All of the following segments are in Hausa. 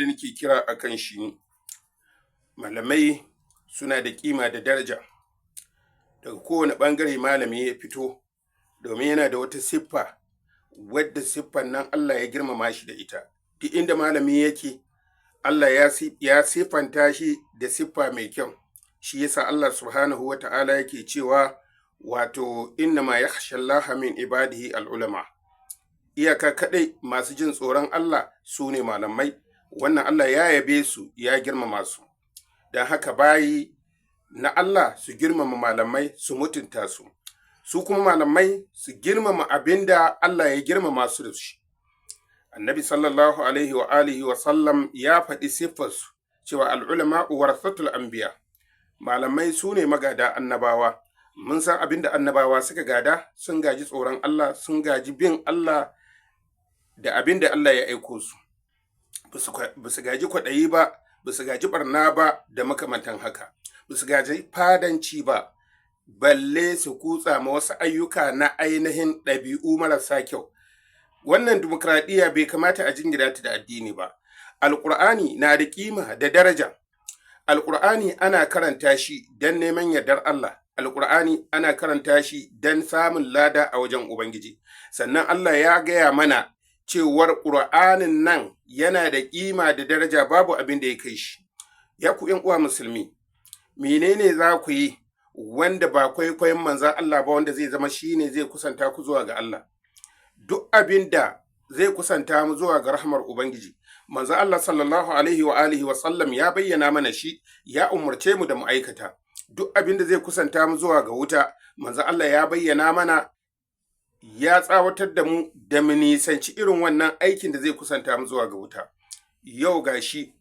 Da nake kira a kan shi, malamai suna da kima da daraja. Daga kowane ɓangare malami ya fito, domin yana da wata siffa wadda siffan nan Allah ya girmama shi da ita. Duk inda malami yake, Allah ya siffanta shi da siffa mai kyau. Shi yasa Allah subhanahu wa ta'ala yake cewa, wato, innama yakhshallaha min ibadihi al'ulama. Iyaka kaɗai masu jin tsoron Allah su ne malamai. Wannan Allah ya yabe su, ya girmama su. Don haka bayi na Allah su girmama malamai, su mutunta su, su kuma malamai su girmama abin da Allah ya girmama su da shi. Annabi sallallahu alaihi wa alihi wa sallam ya faɗi siffarsu cewa al'ulama warathatul anbiya, malamai su ne magada annabawa. Mun san abin da annabawa suka gada: sun gaji tsoron Allah, sun gaji bin Allah da abin da Allah ya aiko su. Ba su gaji kwaɗayi ba, ba su gaji barna ba da makamantan haka, ba su gaji fadanci ba, balle su kutsa ma wasu ayyuka na ainihin ɗabi'u marasa kyau. Wannan dimokuraɗiyya bai kamata a jingina ta da addini ba. Alƙur'ani na da ƙima da daraja. Alƙur'ani ana karanta shi don neman yardar Allah. Alƙur'ani ana karanta shi don samun lada a wajen Ubangiji. Sannan Allah ya gaya mana cewar Ƙur'anin nan yana da ƙima da daraja, babu abin da ya kai shi. Ya ku uwa musulmi, menene za ku yi wanda ba kwaikwayon manzan Allah ba, wanda zai zama shi ne zai kusanta ku zuwa ga Allah? Duk abin da zai kusanta mu zuwa ga rahmar Ubangiji, manzan Allah sallallahu alaihi wa alihi wa sallam ya bayyana mana shi, ya umarce mu da mu aikata. Duk abin da zai kusanta mu zuwa ga wuta, manzan Allah ya bayyana mana, ya tsawatar da mu da mu nisanci irin wannan aikin da zai kusanta mu zuwa ga wuta. Yau gashi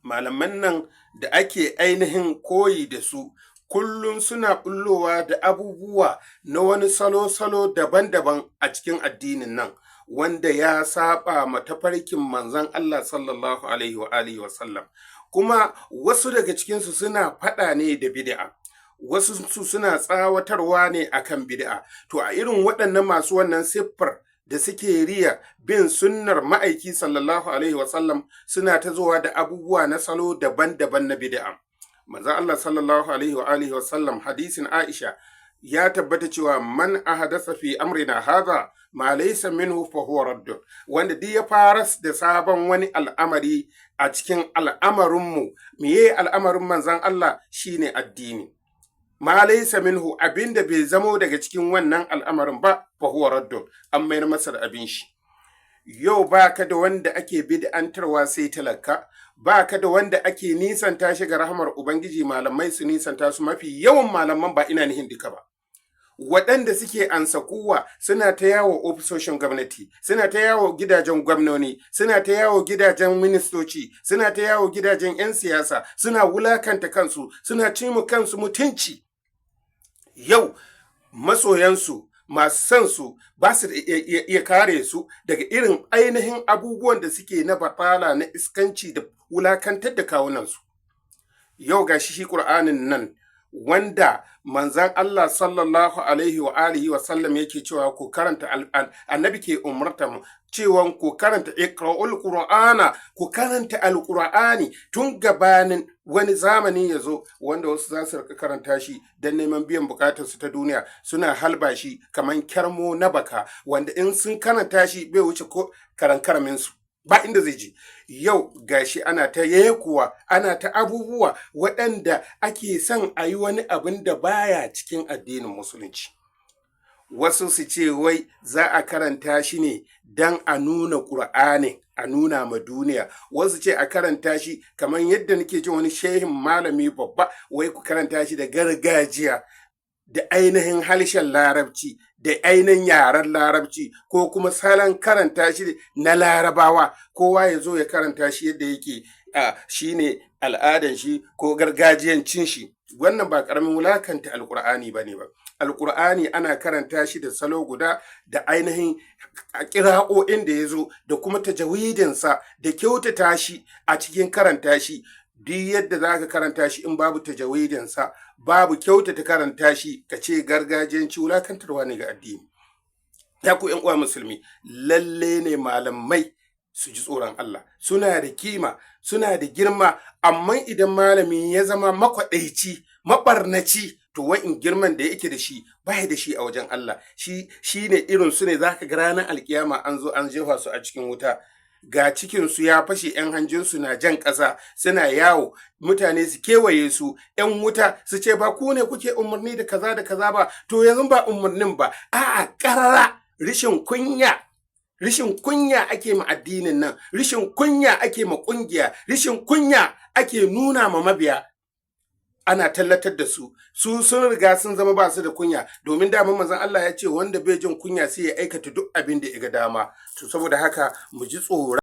malaman nan da ake ainihin koyi da su kullum suna bullowa da abubuwa na wani salo-salo daban-daban a cikin addinin nan, wanda ya saba ma tafarkin manzon Allah sallallahu alaihi wa alihi wa sallam. Kuma wasu daga cikinsu suna faɗa ne da bid'a, wasu su suna tsawatarwa ne akan bid'a. To, a irin waɗannan masu wannan siffar da suke riya bin sunnar ma'aiki sallallahu alaihi wasallam, suna ta zuwa da abubuwa na salo daban-daban na bid'a. Manzon Allah sallallahu alaihi wa alihi wasallam, hadisin Aisha, ya tabbata cewa man ahadatha fi amrina hadha ma laysa minhu fa huwa radd. Wanda duk ya faras da sabon wani al'amari a cikin al'amarinmu. Meye al'amarin manzon Allah? Shine addini. Ma laysa minhu, abinda bai zamo daga cikin wannan al'amarin ba, fa huwa radd, an mayar masa da abin shi. Yau baka da wanda ake bid'antarwa sai talaka. Ba ka da wanda ake nisanta shi ga rahamar Ubangiji, malamai su nisanta su. Mafi yawan malaman, ba ina nihin duka ba, waɗanda suke ansa kuwa suna ta yawo ofisoshin gwamnati, suna ta yawo gidajen gwamnoni, suna ta yawo gidajen ministoci, suna ta yawo gidajen 'yan siyasa, suna wulakanta kansu, suna cima kansu mutunci. Yau masoyansu, masu son su, ba su iya kare su daga irin ainihin abubuwan da suke na batala, na iskanci da wulakantar da kawunansu. Yau ga shi Ƙur'anin nan wanda manzan Allah sallallahu alaihi wa alihi wa sallam yake cewa ku karanta, annabi ke umarta mu cewa ku karanta, iqra'ul qur'ana, ku karanta alqur'ani, tun gabanin wani zamani ya zo wanda wasu za su rika karanta shi don neman biyan bukatar su ta duniya, suna halba shi kamar kyarmo na baka, wanda in sun karanta shi bai wuce ko karankaramin su ba inda zai je. Yau gashi ana ta yekuwa, ana ta abubuwa waɗanda ake son a yi wani abin da baya cikin addinin Musulunci. Wasu su ce wai za a karanta shi ne don a nuna Ƙur'ani, a nuna ma duniya. Wasu ce a karanta shi kamar yadda nake jin wani shehin malami babba, wai ku karanta shi da gargajiya, da ainihin harshen Larabci, da ainihin yaren Larabci, ko kuma salon karanta shi na Larabawa. Kowa ya zo ya karanta shi yadda yake shi ne al'adan shi ko gargajiyancin shi. Wannan ba ƙaramin wulakanta Alƙur'ani ba ne ba. Alƙur'ani ana karanta shi da salo guda, da ainihin ƙira'o'in da ya zo, da kuma tajawidinsa, da kyautata shi a cikin karanta shi. Duk yadda za ka karanta shi, in babu tajawidinsa, babu kyautata karanta shi, ka ce gargajiyanci, wulakantarwa ne ga addini. Ya ku uwa musulmi, lalle ne malamai Su ji tsoron Allah. Suna da kima, suna da girma, amma idan malami ya zama makwaɗaici, maɓarnaci, to wa'in girman da yake da shi ba da shi a wajen Allah. Shi ne irin su ne zaka ga ranar alkiyama an zo an jefa su a cikin wuta, ga cikin su ya fashe, yan hanjin su na jan ƙasa, suna yawo, mutane su kewaye su, yan wuta su ce, "Ba ku ne kuke umarni da kaza da kaza ba?" To yanzu ba umarnin ba, a'a, ƙarara rishin kunya, rishin kunya ake ma addinin nan, rishin kunya ake ma kungiya, rishin kunya ake nuna ma mabiya, ana tallatar da su. Su sun riga sun zama ba su da kunya, domin dama manzon Allah ya ce wanda bai jin kunya sai ya aikata duk abin da ya ga dama. To saboda haka mu ji tsoron